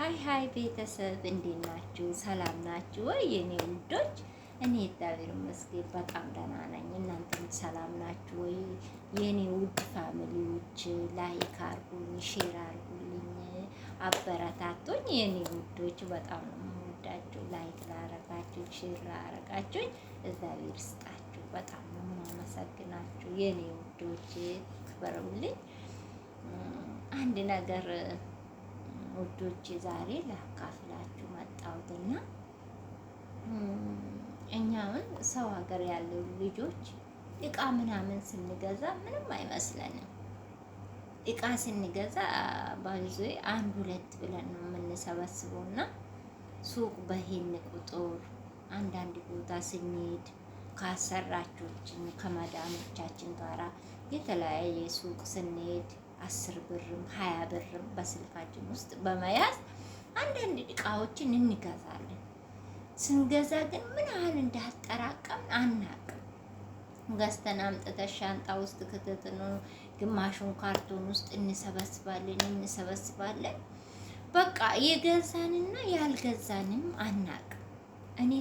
Hi hi ቤተሰብ፣ እንዴት ናችሁ? ሰላም ናችሁ ወይ የኔ ውዶች? እኔ እግዚአብሔር ይመስገን በጣም ደህና ነኝ። እናንተም ሰላም ናችሁ ወይ የኔ ውድ family ዎች? Like አርጉኝ፣ share አርጉልኝ፣ አበረታቱኝ የኔ ውዶች። በጣም ነው የምወዳችሁ። Like ላረጋችሁ፣ share ላረጋችሁኝ እግዚአብሔር ይስጣችሁ። በጣም ነው የማመሰግናችሁ የኔ ውዶች፣ ክበሩልኝ። አንድ ነገር ውዶች ዛሬ ላካፍላችሁ መጣሁትና እኛውን ሰው ሀገር ያሉ ልጆች እቃ ምናምን ስንገዛ ምንም አይመስለንም። እቃ ስንገዛ ባይዞ አንድ ሁለት ብለን ነው የምንሰበስበው እና ሱቅ በሄን ቁጥር አንዳንድ ቦታ ስንሄድ ከአሰራቾችን ከመዳሞቻችን ጋራ የተለያየ ሱቅ ስንሄድ 10 ብርም 20 ብርም በስልካችን ውስጥ በመያዝ አንዳንድ እቃዎችን እንገዛለን። ስንገዛ ግን ምን ያህል እንዳጠራቀምን አናቅም። ገዝተን አምጥተን ሻንጣ ውስጥ ክትትን ግማሹን ካርቶን ውስጥ እንሰበስባለን እንሰበስባለን። በቃ የገዛንና ያልገዛንም አናቅም። እኔ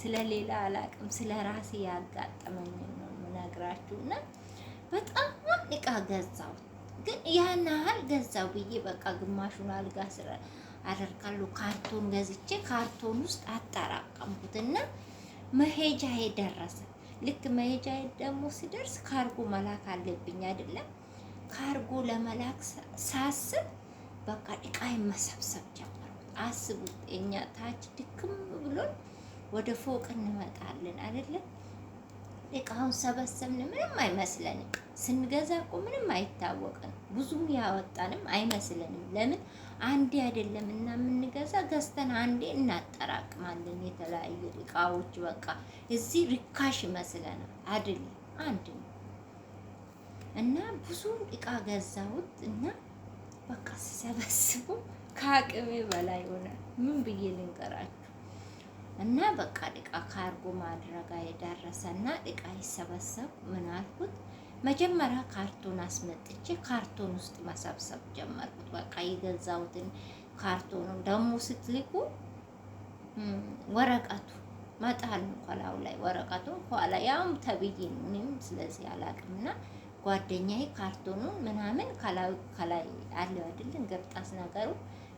ስለ ሌላ አላቅም፣ ስለ ራሴ ያጋጠመኝን ነው የምነግራችሁ። እና በጣም እቃ ገዛው፣ ግን ያን ያህል ገዛው ብዬ በቃ ግማሹን አልጋ ስር አደርጋለሁ። ካርቶን ገዝቼ ካርቶን ውስጥ አጠራቀምኩትና መሄጃዬ ደረሰ። ልክ መሄጃዬ ደግሞ ሲደርስ ካርጎ መላክ አለብኝ አይደለም? ካርጎ ለመላክ ሳስብ በቃ እቃ መሰብሰብ ጀመርኩት። አስቡት፣ እኛ ታች ድክም ብሎን ወደ ፎቅ እንመጣለን አይደለም? እቃውን ሰበሰብን፣ ምንም አይመስለንም። ስንገዛ እኮ ምንም አይታወቅም፣ ብዙም ያወጣንም አይመስለንም። ለምን አንዴ አይደለም እና የምንገዛ፣ ገዝተን አንዴ እናጠራቅማለን። የተለያዩ እቃዎች በቃ እዚህ ርካሽ ይመስለናል፣ አይደለም፣ አንድ ነው። እና ብዙ እቃ ገዛሁት እና በቃ ስሰበስቡ ከአቅሜ በላይ ሆነ። ምን ብዬ ልንገራችሁ? እና በቃ እቃ ካርጎ ማድረጋ የደረሰና እቃ ይሰበሰብ ምን አልኩት፣ መጀመሪያ ካርቶን አስመጥቼ ካርቶን ውስጥ መሰብሰብ ጀመርኩት። በቃ የገዛሁትን ካርቶኑ ደግሞ ስትልኩ ወረቀቱ መጣል ነው ከላዩ ላይ፣ ወረቀቱ ከኋላ ያውም ተብዬ ነው። እኔም ስለዚህ አላውቅምና ጓደኛዬ ካርቶኑን ምናምን ከላይ አለው አይደል ቅርጣስ ነገሩ፣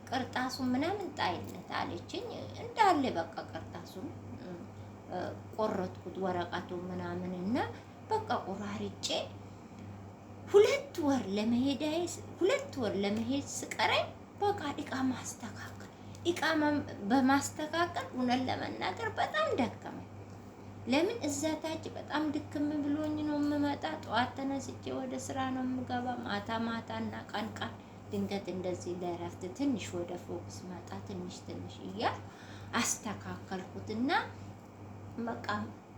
ቅርጣሱ ምናምን ጣይለት አለችኝ። እንዳለ በቃ ቅርጣሱን ቆረጥኩት፣ ወረቀቱ ምናምን፣ እና በቃ ቆራርጬ 2 ወር ለመሄድ 2 ወር ለመሄድ ስቀረኝ በቃ እቃ ማስተካከል፣ እቃ በማስተካከል እውነት ለመናገር በጣም ደከመኝ። ለምን እዛ ታች በጣም ድክም ብሎኝ ነው የምመጣ። ጠዋት ተነስቼ ወደ ስራ ነው የምገባ። ማታ ማታ እና ቀን ቀን ድንገት እንደዚህ ለእረፍት ትንሽ ወደ ፎቅ ስመጣ ትንሽ ትንሽ እያልኩ አስተካከልኩትና በቃ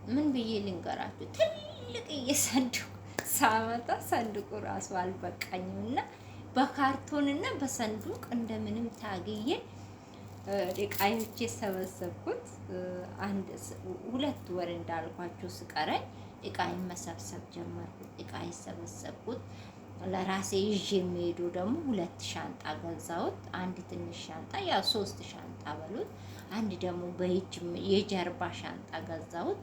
ምን ብዬ ልንገራችሁ፣ ትልቅ እየሰንዱቅ ሳመጣ ሰንዱቁ ራሱ አልበቃኝም እና በካርቶንና በሰንዱቅ እንደምንም ታግዬ እቃዎቼ ሰበሰብኩት። አንድ 2 ወር እንዳልኳችሁ ስቀረኝ እቃዬን መሰብሰብ ጀመርኩት። እቃ ሰበሰብኩት። ለራሴ ይዤ የሚሄዱ ደግሞ ሁለት ሻንጣ ገዛሁት። አንድ ትንሽ ሻንጣ፣ ያው ሶስት ሻንጣ በሉት። አንድ ደግሞ በእጅ የጀርባ ሻንጣ ገዛሁት።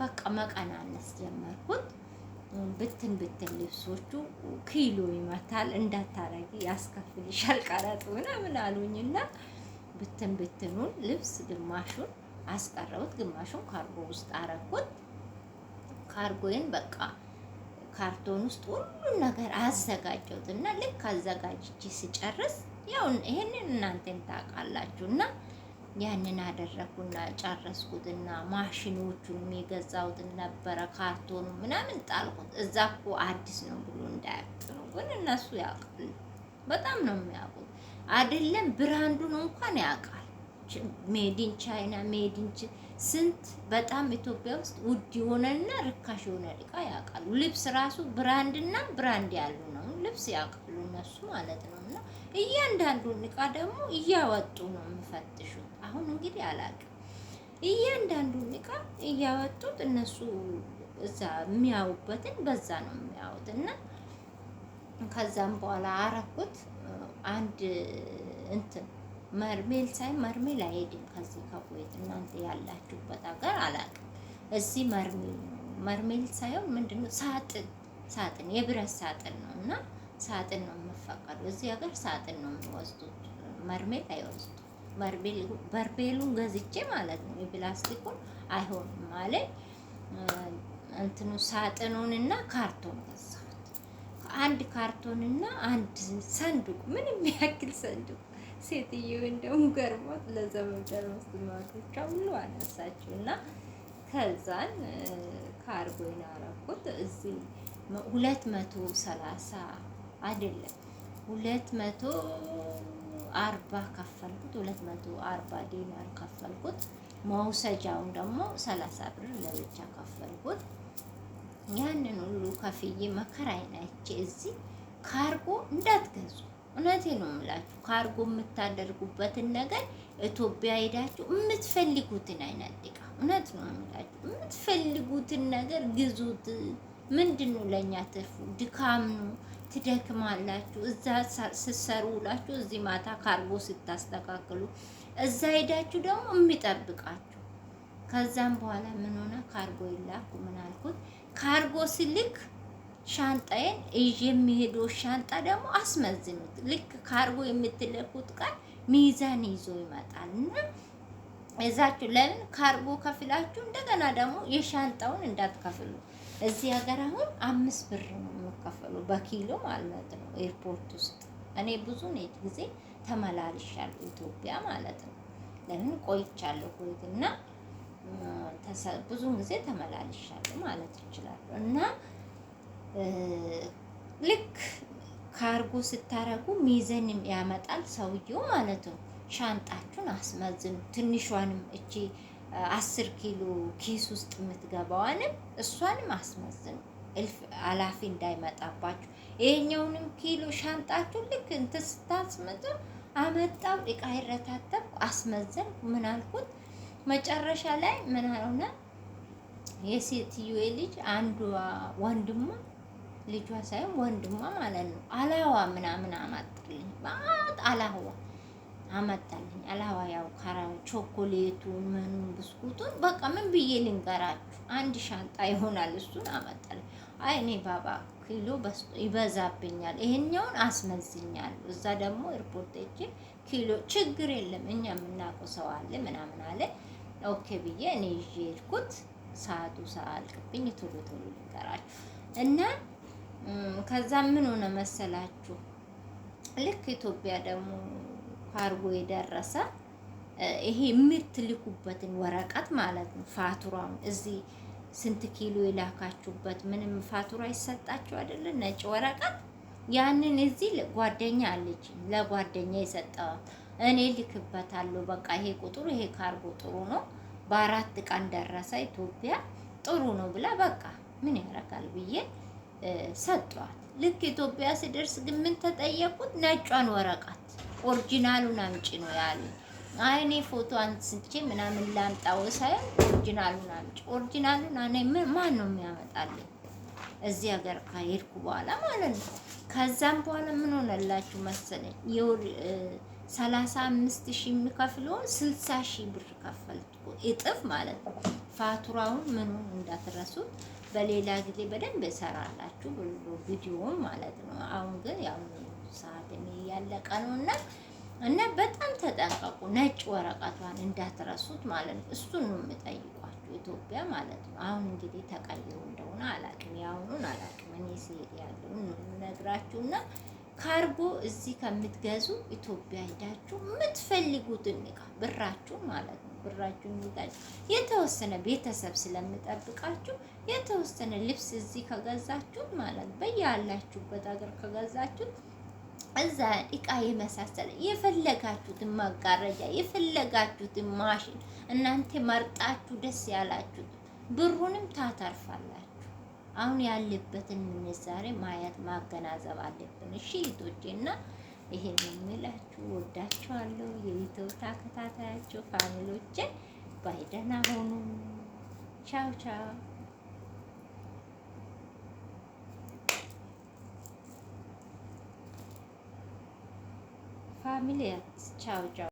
በቃ መቀናነስ ጀመርኩት። ብትን ብትን ልብሶቹ ኪሎ ይመታል፣ እንዳታረጊ ያስከፍልሻል ቀረጥ ምናምን አሉኝና ብትን ብትኑን ልብስ ግማሹን አስቀረሁት፣ ግማሹን ካርጎ ውስጥ አረኩት። ካርጎዬን በቃ ካርቶን ውስጥ ሁሉን ነገር አዘጋጀሁት እና ልክ አዘጋጅቼ ስጨርስ፣ ያው ይሄንን እናንተም ታውቃላችሁ፣ እና ያንን አደረኩና ጨረስኩትና ማሽኖቹንም የገዛሁትን ነበረ፣ ካርቶኑ ምናምን ጣልኩት። እዛ እኮ አዲስ ነው ብሎ እንዳያውቅ ነው፣ ግን እነሱ ያውቃሉ። በጣም ነው የሚያውቁት። አይደለም brand ኡን እንኳን ያውቃል። Made in China፣ made in ስንት በጣም ኢትዮጵያ ውስጥ ውድ የሆነና ርካሽ የሆነ እቃ ያውቃሉ። ልብስ ራሱ brand ና brand ያሉ ነው ልብስ ያውቃሉ እነሱ ማለት ነው። እና እያንዳንዱን እቃ ደግሞ እያወጡ ነው የሚፈትሹት። አሁን እንግዲህ አላውቅም። እያንዳንዱን እቃ እያወጡት እነሱ እዛ የሚያዩበትን በዛ ነው የሚያዩት። እና ከዛም በኋላ አረኩት አንድ እንትን መርሜል ሳይ መርሜል አይሄድም ከዚህ ከኩዌት። እናንተ ያላችሁበት ሀገር አላውቅም። እዚህ መርሜል ነው፣ መርሜል ሳይሆን ምንድነው ሳጥን፣ ሳጥን የብረት ሳጥን ነው እና ሳጥን ነው የምፈቀዱ። እዚህ ሀገር ሳጥን ነው የሚወስዱት፣ መርሜል አይወስዱም። በርሜሉን ገዝቼ ማለት ነው የፕላስቲኩን አይሆንም ማለት እንትኑ ሳጥኑንና ካርቶን ገዛሁት። አንድ ካርቶንና አንድ ሰንዱቅ፣ ምንም ያክል ሰንዱቅ። ሴትዮ እንደውም ገርሟት ለዘመድ አዝማዶቿ ሁሉ አነሳችው እና ከዛን ካርጎን አደረኩት። እዚህ 230 አይደለም 240 ከፈልኩት። 240 ዲናር ከፈልኩት። መውሰጃውን ደግሞ 30 ብር ለብቻ ከፈልኩት። ያንን ሁሉ ከፍዬ መከራዬን አይቼ እዚህ ካርጎ እንዳትገዙ። እውነቴ ነው የምላችሁ። ካርጎ የምታደርጉበትን ነገር ኢትዮጵያ ሄዳችሁ የምትፈልጉትን አይነት እቃ፣ እውነት ነው የምላችሁ፣ የምትፈልጉትን ነገር ግዙት። ምንድን ነው ለእኛ ትርፉ? ድካም ነው። ትደክማላችሁ። እዛ ስትሰሩ ውላችሁ እዚህ ማታ ካርጎ ስታስተካክሉ፣ እዛ ሄዳችሁ ደግሞ የሚጠብቃችሁ። ከዛም በኋላ ምን ሆነ? ካርጎ ይላኩ ምን አልኩት? ካርጎ ስልክ ሻንጣዬን ይዤ የሚሄደው ሻንጣ ደግሞ አስመዝኑት። ልክ ካርጎ የምትለኩት ቃል ሚዛን ይዞ ይመጣል እና እዛችሁ ለምን ካርጎ ከፍላችሁ እንደገና ደግሞ የሻንጣውን እንዳትከፍሉ። እዚህ ሀገር አሁን 5 ብር ነው የምከፈሉ በኪሎ ማለት ነው ኤርፖርት ውስጥ። እኔ ብዙ ጊዜ ተመላልሻለሁ ኢትዮጵያ ማለት ነው። ለምን ቆይቻለሁ ኩዌት እና ብዙን ጊዜ ተመላልሻለሁ ማለት እችላለሁ። እና ልክ ካርጎ ስታረጉ ሚዘን ያመጣል ሰውየው ማለት ነው። ሻንጣችሁን አስመዝኑ። ትንሿንም እቺ 10 ኪሎ ኪስ ውስጥ የምትገባዋንም እሷንም አስመዝኑ። እልፍ አላፊ እንዳይመጣባችሁ። ይሄኛውንም ኪሎ ሻንጣችሁ ልክ እንትን ስታስመጡ አመጣው እቃ ይረታተብኩ አስመዘንኩ። ምን አልኩት? መጨረሻ ላይ ምን ሆነ? የሴትዮ ልጅ አንዷ ወንድሟ፣ ልጇ ሳይሆን ወንድሟ ማለት ነው፣ አላዋ ምናምን አመጣልኝ። ማለት አላዋ አመጣልኝ። አላዋ ያው ካራ ቾኮሌቱን ምኑን ብስኩቱን በቃ ምን ብዬ ልንገራችሁ፣ አንድ ሻንጣ ይሆናል። እሱን አመጣልኝ። አይ እኔ ባባ ኪሎ ይበዛብኛል፣ ይሄኛውን አስመዝኛለሁ። እዛ ደግሞ ኤርፖርት ሄጄ ኪሎ ችግር የለም እኛ የምናውቀው ሰው አለ ምናምን አለ። Okay ብዬ እኔ ይዤ ሄድኩት። ሰዓቱ ሳያልቅብኝ ቶሎ ቶሎ ልንገራችሁ እና ከዛ ምን ሆነ መሰላችሁ? ልክ ኢትዮጵያ ደግሞ ካርጎ የደረሰ ይሄ የምትልኩበትን ወረቀት ማለት ነው፣ ፋቱራውን እዚህ ስንት ኪሎ የላካችሁበት ምንም ፋቱራ ይሰጣችሁ አይደለ? ነጭ ወረቀት። ያንን እዚህ ጓደኛ አለች፣ ለጓደኛ የሰጠዋት እኔ ልክበታለሁ። በቃ ይሄ ቁጥሩ ይሄ ካርጎ ጥሩ ነው፣ በ4 ቀን ደረሰ ኢትዮጵያ ጥሩ ነው ብላ በቃ ምን ያደርጋል ብዬ ሰጠዋት። ልክ ኢትዮጵያ ስደርስ ግን ምን ተጠየቁት? ነጯን ወረቀት original ኡን አምጪ ነው ያሉኝ። አይ እኔ ፎቶ አንስቼ ምናምን ላምጣው ሳይሆን original ኡን አምጪ። Original ኡን እኔ ማን ነው የሚያመጣልኝ? እዚህ ሀገር ከሄድኩ በኋላ ማለት ነው። ከዛም በኋላ ምን ሆነላችሁ መሰለኝ? 35,000 የሚከፍለውን 60,000 ብር ከፈልኩ፣ እጥፍ ማለት ነው። ፋቱራውን ምኑን እንዳትረሱት። በሌላ ጊዜ በደንብ እሰራላችሁ ብሎ ቪዲዮውን ማለት ነው። አሁን ግን ያው ሰዓት እያለቀ ነው እና በጣም ተጠንቀቁ። ነጭ ወረቀቷን እንዳትረሱት ማለት ነው። እሱን ነው የምጠይቋችሁ ኢትዮጵያ ማለት ነው። አሁን እንግዲህ ተቀይሮ እንደሆነ አላቅም፣ የአሁኑን አላቅም። እኔ ሲሄድ ያለውን ነው የምነግራችሁና ካርጎ እዚህ ከምትገዙ ኢትዮጵያ ሄዳችሁ የምትፈልጉትን እቃ ብራችሁ ማለት ነው፣ ብራችሁን ይዛችሁ የተወሰነ ቤተሰብ ስለምጠብቃችሁ የተወሰነ ልብስ እዚህ ከገዛችሁ ማለት ነው፣ በያላችሁበት ሀገር ከገዛችሁ እዛ እቃ የመሳሰለ የፈለጋችሁትን መጋረጃ፣ የፈለጋችሁትን ማሽን እናንተ መርጣችሁ ደስ ያላችሁት ብሩንም ታተርፋላችሁ። አሁን ያለበትን ምንዛሬ ማየት ማገናዘብ አለብን። እሺ እህቶቼ፣ እና ይሄን የሚላችሁ ወዳችኋለሁ። የዩቲዩብ ተከታታያችሁ family ዎቼ bye፣ ደህና ሁኑ። ቻው ቻው። Family ቻው ቻው።